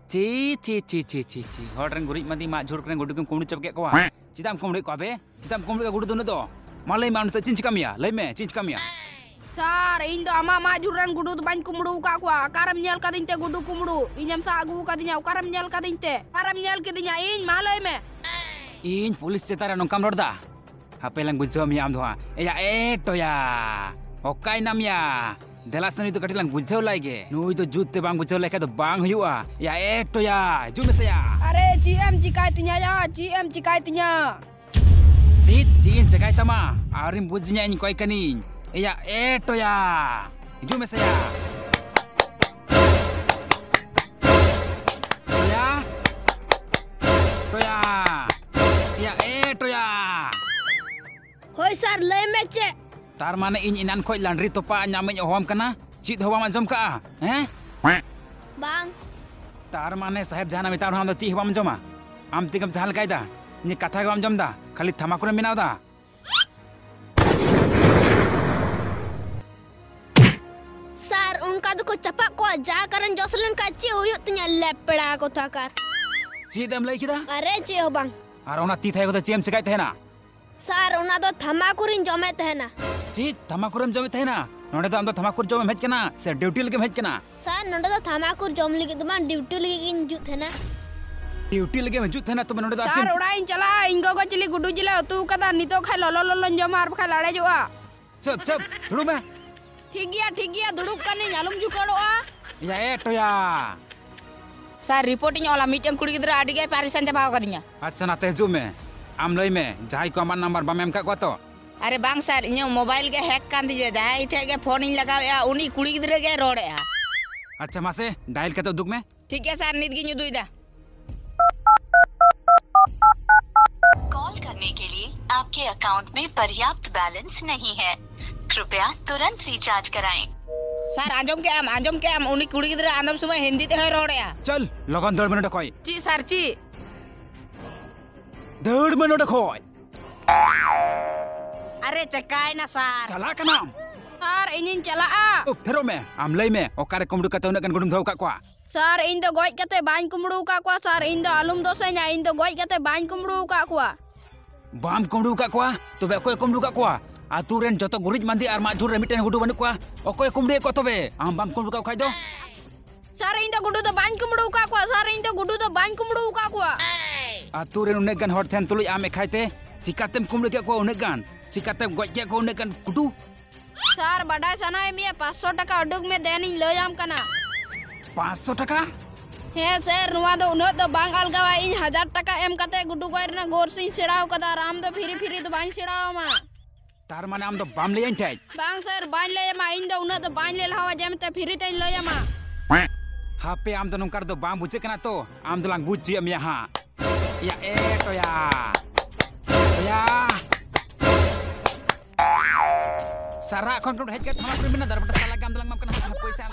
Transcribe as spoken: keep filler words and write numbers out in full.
ᱪᱤ, ᱪᱤ, ᱪᱤ, ᱪᱤ, ᱪᱤ, ᱪᱤ᱾ ᱦᱚᱲ ᱨᱮᱱ ᱜᱩᱨᱤᱡ ᱢᱟᱸᱫᱮ ᱢᱟᱜ ᱡᱷᱩᱲ ᱠᱚᱨᱮᱱ ᱜᱩᱰᱩ ᱠᱚᱢ ᱠᱩᱢᱵᱽᱲᱩ ᱪᱟᱵᱟ ᱠᱮᱫ ᱠᱚᱣᱟ᱾ ᱪᱮᱫᱟᱜ ᱮᱢ ᱠᱩᱢᱵᱽᱲᱩᱭᱮᱫ ᱠᱚᱣᱟ ᱵᱮ? ᱪᱮᱫᱟᱜ ᱮᱢ ᱠᱩᱢᱵᱽᱲᱩᱭᱮᱫ ᱠᱚᱣᱟ ᱜᱩᱰᱩ ᱫᱚ ᱩᱱᱟᱹᱜ ᱫᱚ? ᱢᱟ ᱞᱟᱹᱭ ᱢᱮ, ᱟᱢ ᱥᱮᱫ ᱪᱮᱫ ᱤᱧ ᱪᱤᱠᱟᱹ ᱢᱮᱭᱟ? ᱞᱟᱹᱭ ᱢᱮ, ᱪᱮᱫ ᱤᱧ ᱪᱤᱠᱟᱹ ᱢᱮᱭᱟ? ᱥᱟᱨ, ᱤᱧ ᱫᱚ ᱟᱢᱟᱜ ᱢᱟᱜ ᱡᱷᱩᱲ ᱨᱮᱱ ᱜᱩᱰᱩ ᱫᱚ ᱵᱟᱹᱧ ᱠᱩᱢᱵᱽᱲᱩ ᱟᱠᱟᱫ ᱠᱚᱣᱟ᱾ ᱚᱠᱟᱨᱮᱢ ᱧᱮᱞ ᱠᱟᱫᱤᱧ ᱛᱮ ᱜᱩᱰᱩ ᱠᱩᱢᱵᱽᱲᱩ? ᱤᱧᱮᱢ ᱥᱟᱵ ᱟᱹᱜᱩ ᱟᱠᱟᱫᱤᱧᱟ, ᱚᱠᱟᱨᱮᱢ ᱧᱮᱞ ᱠᱟᱫᱤᱧ ᱛᱮ? ᱚᱠᱟᱨᱮᱢ ᱧᱮᱞ ᱠᱤᱫᱤᱧᱟ ᱤᱧ? ᱢᱟ ᱞᱟᱹᱭ ᱢᱮ᱾ ᱤᱧ ᱯᱩᱞᱤᱥ ᱪᱮᱛᱟᱱ ᱨᱮ ᱱᱚᱝᱠᱟᱢ ᱨᱚᱲ ᱫᱟ? ᱦᱟᱯᱮ ᱞᱟᱝ ᱵᱩᱡᱷᱟᱹᱣ ᱢᱮᱭᱟ ᱟᱢ ᱫᱚ ᱦᱟᱸᱜ᱾ ᱮᱭᱟ, ᱮ ᱴᱚᱭᱟ, ᱚᱠᱟᱭ ᱱᱟᱢ ᱭᱟ? ᱫᱮᱞᱟ ᱥᱮ ᱱᱩᱭ ᱫᱚ ᱠᱟᱹᱴᱤᱡ ᱞᱟᱝ ᱵᱩᱡᱷᱟᱹᱣ ᱞᱟᱭ ᱜᱮ᱾ ᱱᱩᱭ ᱫᱚ ᱡᱩᱛ ᱛᱮ ᱵᱟᱝ ᱵᱩᱡᱷᱟᱹᱣ ᱞᱮᱠᱷᱟᱡ ᱫᱚ ᱵᱟᱝ ᱦᱩᱭᱩᱜᱼᱟ᱾ ᱮᱭᱟ, ᱮ ᱴᱚᱭᱟ, ᱦᱤᱡᱩᱜ ᱢᱮᱥᱮ ᱭᱟ᱾ ᱟᱨᱮ, ᱪᱮᱫ ᱮᱢ ᱪᱤᱠᱟᱭ ᱛᱤᱧᱟ ᱭᱟ? ᱪᱮᱫ ᱮᱢ ᱪᱤᱠᱟᱭ ᱛᱤᱧᱟ? ᱪᱮᱫ, ᱪᱮᱫ ᱤᱧ ᱪᱤᱠᱟᱭ ᱛᱟᱢᱟ? ᱟᱹᱣᱨᱤᱢ ᱵᱩᱡᱽ ᱧᱟ ᱤᱧ ᱚᱠᱚᱭ ᱠᱟᱹᱱᱤᱧ᱾ ᱮᱭᱟ, ᱮ ᱴᱚᱭᱟ, ᱦᱤᱡᱩᱜ ᱢᱮᱥᱮ ᱭᱟ᱾ ᱴᱚᱭᱟ, ᱴᱚᱭᱟ, ᱮᱭᱟ, ᱮ ᱴᱚᱭᱟ᱾ ᱦᱳᱭ ᱥᱟᱨ, ᱞᱟᱹᱭ ᱢᱮ ᱪᱮᱫ? ᱛᱟᱨ ᱢᱟᱱᱮ ᱤᱧ ᱮᱱᱟᱱ ᱠᱷᱚᱡ ᱞᱟᱱᱰᱨᱤ ᱛᱚᱯᱟ ᱧᱟᱢᱤᱧ ᱦᱚᱦᱚᱣᱟᱢ ᱠᱟᱱᱟ, ᱪᱮᱫ ᱦᱚᱸ ᱵᱟᱢ ᱟᱸᱡᱚᱢ ᱠᱟᱜᱼᱟ, ᱦᱮᱸ? ᱵᱟᱝ᱾ ᱛᱟᱨ ᱢᱟᱱᱮ ᱥᱟᱦᱮᱵ ᱡᱟᱦᱟᱱᱟᱜ ᱢᱮᱛᱟᱜ ᱨᱮᱦᱚᱸ ᱟᱢ ᱫᱚ ᱪᱮᱫ ᱦᱚᱸ ᱵᱟᱢ ᱟᱸᱡᱚᱢᱟ? ᱟᱢ ᱛᱮᱜᱮᱢ ᱡᱟᱦᱟᱸ ᱞᱮᱠᱟᱭᱮᱫᱟ, ᱤᱧᱟᱹᱜ ᱠᱟᱛᱷᱟ ᱜᱮ ᱵᱟᱢ ᱟᱸᱡᱚᱢ ᱮᱫᱟ, ᱠᱷᱟᱹᱞᱤ ᱛᱷᱟᱢᱟᱠᱩᱨᱮᱢ ᱵᱮᱱᱟᱣ ᱮᱫᱟ᱾ ᱥᱟᱨ, ᱚᱱᱠᱟ ᱫᱚᱠᱚ ᱪᱟᱯᱟᱫ ᱠᱚᱣᱟ, ᱡᱟ ᱠᱟᱨᱮᱱ ᱡᱚᱥ ᱞᱮᱱᱠᱷᱟᱱ ᱪᱮᱫ ᱦᱩᱭᱩᱜ ᱛᱤᱧᱟ, ᱞᱮᱯᱲᱟ ᱠᱚ ᱛᱷᱟᱠᱟᱨ᱾ ᱪᱮᱫ ᱮᱢ ᱞᱟᱹᱭ ᱠᱮᱫᱟ? ᱟᱨᱮ, ᱪᱮᱫ ᱦᱚᱸ ᱵᱟᱝ᱾ ᱟᱨ ᱚᱱᱟ ᱛᱤ ᱛᱷᱟᱭᱚ ᱠᱚᱫᱚ ᱪᱮᱫ ᱮᱢ ᱪᱮᱠᱟᱭᱮᱫ ᱛᱟᱦᱮᱱᱟ? ᱥᱟᱨ, ᱚᱱᱟ ᱫᱚ ᱛᱷᱟᱢᱟᱠᱩᱨᱤᱧ ᱡᱚᱢᱮᱫ ᱛᱟᱦᱮᱱᱟ᱾ ᱪᱮᱫ ᱛᱷᱟᱢᱟᱠᱩᱨᱮᱢ ᱡᱚᱢᱮᱫ ᱛᱟᱦᱮᱱᱟ? ᱱᱚᱰᱮ ᱫᱚ ᱟᱢ ᱫᱚ ᱛᱷᱟᱢᱟᱠᱩᱨ ᱡᱚᱢᱮᱢ ᱦᱮᱡ ᱠᱟᱱᱟ ᱥᱮ ᱰᱤᱣᱴᱤ ᱞᱟᱹᱜᱤᱫ ᱮᱢ ᱦᱮᱡ ᱠᱟᱱᱟ? ᱥᱟᱨ, ᱱᱚᱰᱮ ᱫᱚ ᱛᱷᱟᱢᱟᱠᱩᱨ ᱡᱚᱢ ᱞᱟᱹᱜᱤᱫ ᱫᱚ ᱵᱟᱝ, ᱰᱤᱣᱴᱤ ᱞᱟᱹᱜᱤᱫ ᱜᱤᱧ ᱦᱤᱡᱩᱜ ᱛᱟᱦᱮᱱᱟ᱾ ᱰᱤᱣᱴᱤ ᱞᱟᱹᱜᱤᱫ ᱮᱢ ᱦᱤᱡᱩᱜ ᱛᱟᱦᱮᱱᱟ? ᱛᱚᱵᱮ ᱱᱚᱰᱮ ᱫᱚ ᱟᱨ ᱥᱟᱨ, ᱪᱮᱫ ᱮᱢ ᱚᱲᱟᱜ ᱤᱧ ᱪᱟᱞᱟᱜᱼᱟ, ᱤᱧ ᱜᱚᱜᱚ ᱪᱤᱞᱤ ᱜᱩᱰᱩ ᱡᱤᱞᱮ ᱩᱛᱩ ᱟᱠᱟᱫᱟ, ᱱᱤᱛᱚᱜ ᱠᱷᱟᱡ ᱞᱚᱞᱚ ᱞᱚᱞᱚᱧ ᱡᱚᱢᱟ, ᱟᱨ ᱵᱟᱠᱷᱟᱡ ᱞᱟᱲᱮᱡᱚᱜᱼᱟ᱾ ᱪᱩᱯ, ᱪᱩᱯ, ᱫᱩᱲᱩᱵ ᱢᱮ᱾ ᱴᱷᱤᱠ ᱜᱮᱭᱟ, ᱴᱷᱤᱠ ᱜᱮᱭᱟ, ᱫᱩᱲᱩᱵ ᱠᱟᱹᱱᱟᱹᱧ, ᱟᱞᱚᱢ ᱡᱷᱩᱠᱟᱹᱲᱚᱜᱼᱟ᱾ ᱮᱭᱟ, ᱮ ᱴᱚᱭᱟ᱾ ᱥᱟᱨ, ᱨᱤᱯᱳᱨᱴ ᱤᱧ ᱚᱞᱟ, ᱢᱤᱫᱴᱮᱱ ᱠᱩᱲᱤ ᱜᱤᱫᱽᱨᱟᱹ ᱟᱹᱰᱤ ᱜᱮᱭ ᱯᱟᱨᱤᱥᱟᱱ ᱪᱟᱵᱟᱣ ᱠᱟᱫᱤᱧᱟ᱾ ᱟᱪᱪᱷᱟ, ᱱᱟᱛᱮ ᱦᱤᱡᱩᱜ ᱢᱮ᱾ ᱟᱢ ᱞᱟᱹᱭ ᱢᱮ, ᱡᱟᱦᱟᱸᱭ ᱠᱚ ᱟᱢᱟᱜ ᱱᱟᱢᱵᱟᱨ ᱵᱟᱢ ᱮᱢ ᱠᱟᱜ ᱠᱚᱣᱟ ᱛᱚ? ᱟᱨᱮ ᱵᱟᱝ ᱥᱟᱨ, ᱤᱧᱟᱹᱜ ᱢᱳᱵᱟᱭᱤᱞ ᱜᱮ ᱦᱮᱠ ᱠᱟᱱ ᱛᱤᱧᱟ, ᱡᱟᱦᱟᱸᱭ ᱴᱷᱮᱡ ᱜᱮ ᱯᱷᱳᱱ ᱤᱧ ᱞᱟᱜᱟᱣᱮᱫᱼᱟ, ᱩᱱᱤ ᱠᱩᱲᱤ ᱜᱤᱫᱽᱨᱟᱹ ᱜᱮᱭ ᱨᱚᱲᱮᱫᱼᱟ᱾ ᱟᱪᱪᱷᱟ, ᱢᱟᱥᱮ ᱰᱟᱭᱮᱞ ᱠᱟᱛᱮ ᱩᱫᱩᱜ ᱢᱮ᱾ ᱴᱷᱤᱠ ᱜᱮᱭᱟ ᱥᱟᱨ, ᱱᱤᱛ ᱜᱤᱧ ᱩᱫᱩᱜ ᱮᱫᱟ᱾ कॉल करने के लिए आपके अकाउंट में पर्याप्त बैलेंस नहीं है, कृपया तुरंत रिचार्ज कराएं। ᱥᱟᱨ, ᱟᱸᱡᱚᱢ ᱠᱮᱜ ᱟᱢ, ᱟᱸᱡᱚᱢ ᱠᱮᱜ ᱟᱢ, ᱩᱱᱤ ᱠᱩᱲᱤ ᱜᱤᱫᱽᱨᱟᱹ ᱟᱫᱚᱢ ᱥᱚᱢᱚᱭ ᱦᱤᱱᱫᱤ ᱛᱮᱦᱚᱸᱭ ᱨᱚᱲᱮᱜᱼᱟ᱾ ᱪᱚᱞ, ᱞᱚᱜᱚᱱ ᱫᱟᱹᱲ ᱢᱮ ᱱᱚᱰᱮ ᱠᱷᱚᱡ᱾ ᱪᱮᱫ ᱥᱟᱨ, ᱪᱮᱫ? ᱫᱟᱹᱲ ᱢᱮ ᱱᱚᱰᱮ ᱠᱷᱚᱡ᱾ ᱟᱨᱮ, ᱪᱮᱠᱟᱭᱱᱟ ᱥᱟᱨ? ᱪᱟᱞᱟᱜ ᱠᱟᱱᱟᱢ? ᱥᱟᱨ, ᱤᱧᱤᱧ ᱪᱟᱞᱟᱜᱼᱟ᱾ ᱩᱯ, ᱛᱷᱤᱨᱚᱜ ᱢᱮ᱾ ᱟᱢ ᱞᱟᱹᱭ ᱢᱮ, ᱚᱠᱟᱨᱮ ᱠᱩᱢᱵᱽᱲᱩ ᱠᱟᱛᱮ ᱩᱱᱟᱹᱜ ᱜᱟᱱ ᱜᱩᱰᱩᱢ ᱫᱚᱦᱚ ᱟᱠᱟᱫ ᱠᱚᱣᱟ? ᱥᱟᱨ, ᱤᱧ ᱫᱚ ᱜᱚᱡ ᱠᱟᱛᱮ ᱵᱟᱹᱧ ᱠᱩᱢᱵᱽᱲᱩ ᱟᱠᱟᱫ ᱠᱚᱣᱟ᱾ ᱥᱟᱨ, ᱤᱧ ᱫᱚ ᱟᱞᱚᱢ ᱫᱳᱥᱮᱧᱟ, ᱤᱧ ᱫᱚ ᱜᱚᱡ ᱠᱟᱛᱮ ᱵᱟᱹᱧ ᱠᱩᱢᱵᱽᱲᱩ ᱟᱠᱟᱫ ᱠᱚᱣᱟ᱾ ᱵᱟᱢ ᱠᱩᱢᱵᱽᱲᱩ ᱟᱠᱟᱫ ᱠᱚᱣᱟ? ᱛᱚᱵᱮ ᱚᱠᱚᱭ ᱠᱩᱢᱵᱽᱲᱩ ᱟᱠᱟᱫ ᱠᱚᱣᱟ? ᱟᱹᱛᱩ ᱨᱮᱱ ᱡᱚᱛᱚ ᱜᱩᱨᱤᱡ ᱢᱟᱹᱫᱤ ᱟᱨ ᱢᱟᱜ ᱡᱷᱩᱲ ᱨᱮ ᱢᱤᱫᱴᱮᱱ ᱜᱩᱰᱩ ᱵᱟᱹᱱᱩᱜ ᱠᱚᱣᱟ? ᱚᱠᱚᱭ ᱠᱩᱢᱵᱽᱲᱩᱭᱮᱫ ᱠᱚᱣᱟ ᱛᱚᱵᱮ? ᱟᱢ ᱵᱟᱢ ᱠᱩᱢᱵᱽᱲᱩ ᱟᱠᱟᱫ ᱠᱚ ᱠᱷᱟᱡ ᱫᱚ? ᱥᱟᱨ, ᱤᱧ ᱫᱚ ᱜᱩᱰᱩ ᱫᱚ ᱵᱟᱹᱧ ᱠᱩᱢᱵᱽᱲᱩ ᱟᱠᱟᱫ ᱠᱚᱣᱟ᱾ ᱥᱟᱨ, ᱤᱧ ᱫᱚ ᱜᱩᱰᱩ ᱫᱚ ᱵᱟᱹᱧ ᱠᱩᱢᱵᱽᱲᱩ ᱟᱠᱟᱫ ᱠᱚᱣᱟ᱾ ᱟᱹᱛᱩ ᱨᱮᱱ ᱩᱱᱟᱹᱜ ᱜᱟᱱ ᱦᱚᱲ ᱛᱟᱦᱮᱱ ᱛᱩᱞᱩᱡ ᱟᱢ ᱮᱠᱷᱟᱭ ᱛᱮ ᱪᱤᱠᱟᱛᱮᱢ ᱠᱩᱢᱵᱽᱲᱩ ᱠᱮᱫ ᱠᱚᱣᱟ ᱩᱱᱟᱹᱜ ᱜᱟᱱ? ᱪᱤᱠᱟᱛᱮᱢ ᱜᱚᱡ ᱠᱮᱫ ᱠᱚᱣᱟ ᱩᱱᱟᱹᱜ ᱜᱟᱱ ᱜᱩᱰᱩ? ᱥᱟᱨ, ᱵᱟᱰᱟᱭ ᱥᱟᱱᱟᱭᱮᱫ ᱢᱮᱭᱟ? ᱯᱟᱸᱪᱥᱚ ᱴᱟᱠᱟ ᱩᱰᱩᱠ ᱢᱮ, ᱫᱮᱱᱤᱧ ᱞᱟᱹᱭᱟᱢ ᱠᱟᱱᱟ᱾ ᱯᱟᱸᱪᱥᱚ ᱴᱟᱠᱟ? ᱦᱮᱸ ᱥᱟᱨ, ᱱᱚᱣᱟ ᱫᱚ ᱩᱱᱟᱹᱜ ᱫᱚ ᱵᱟᱝ ᱟᱞᱜᱟᱣᱟ᱾ ᱤᱧ ᱦᱟᱡᱟᱨ ᱴᱟᱠᱟ ᱮᱢ ᱠᱟᱛᱮ ᱜᱩᱰᱩ ᱜᱚᱡ ᱨᱮᱱᱟᱜ ᱠᱳᱨᱥ ᱤᱧ ᱥᱮᱬᱟᱣ ᱠᱟᱫᱟ, ᱟᱨ ᱟᱢ ᱫᱚ ᱯᱷᱤᱨᱤ ᱯᱷᱤᱨᱤ ᱫᱚ ᱵᱟᱹᱧ ᱥᱮᱬᱟᱣᱟᱢᱟ᱾ ᱛᱟᱨ ᱢᱟᱱᱮ ᱟᱢ ᱫᱚ ᱵᱟᱢ ᱞᱟᱹᱭᱟᱹᱧ ᱛᱟᱦᱮᱸᱫ? ᱵᱟᱝ ᱥᱟᱨ, ᱵᱟᱹᱧ ᱞᱟᱹᱭᱟᱢᱟ᱾ ᱤᱧ ᱫᱚ ᱩᱱᱟᱹᱜ ᱫᱚ ᱵᱟᱹᱧ ᱞᱟᱹᱭ ᱞᱟᱦᱟᱣᱟ ᱡᱮ ᱢᱮᱱᱛᱮ ᱯᱷᱤᱨᱤ ᱛᱮᱧ ᱞᱟᱹᱭᱟᱢᱟ᱾ ᱦᱟᱯᱮ, ᱟᱢ ᱫᱚ ᱱᱚᱝᱠᱟ ᱨᱮᱫᱚ ᱵᱟᱝ ᱵᱩᱡᱷᱟᱹᱜ ᱠᱟᱱᱟ ᱛᱚ? ᱟᱢ ᱫᱚᱞᱟᱝ ᱵᱩᱡᱽ ᱦᱚᱪᱚᱭᱮᱫ ᱢᱮᱭᱟ ᱦᱟᱸᱜ᱾ ᱭᱟ ᱮ ᱴᱚᱭᱟ, ᱴᱚᱭᱟ᱾ ᱥᱟᱨᱟ ᱠᱷᱚᱱ ᱠᱚ ᱦᱮᱡ ᱠᱟᱛᱮ ᱛᱷᱟᱱᱟ ᱠᱚᱨᱮ ᱢᱮᱱᱟ, ᱫᱟᱨᱵᱟᱴᱟ ᱥᱟᱞᱟ ᱜᱮ ᱟᱢ ᱫᱚᱞᱟᱝ ᱮᱢᱟᱢ ᱠᱟᱱᱟ ᱯᱚᱭᱥᱟ᱾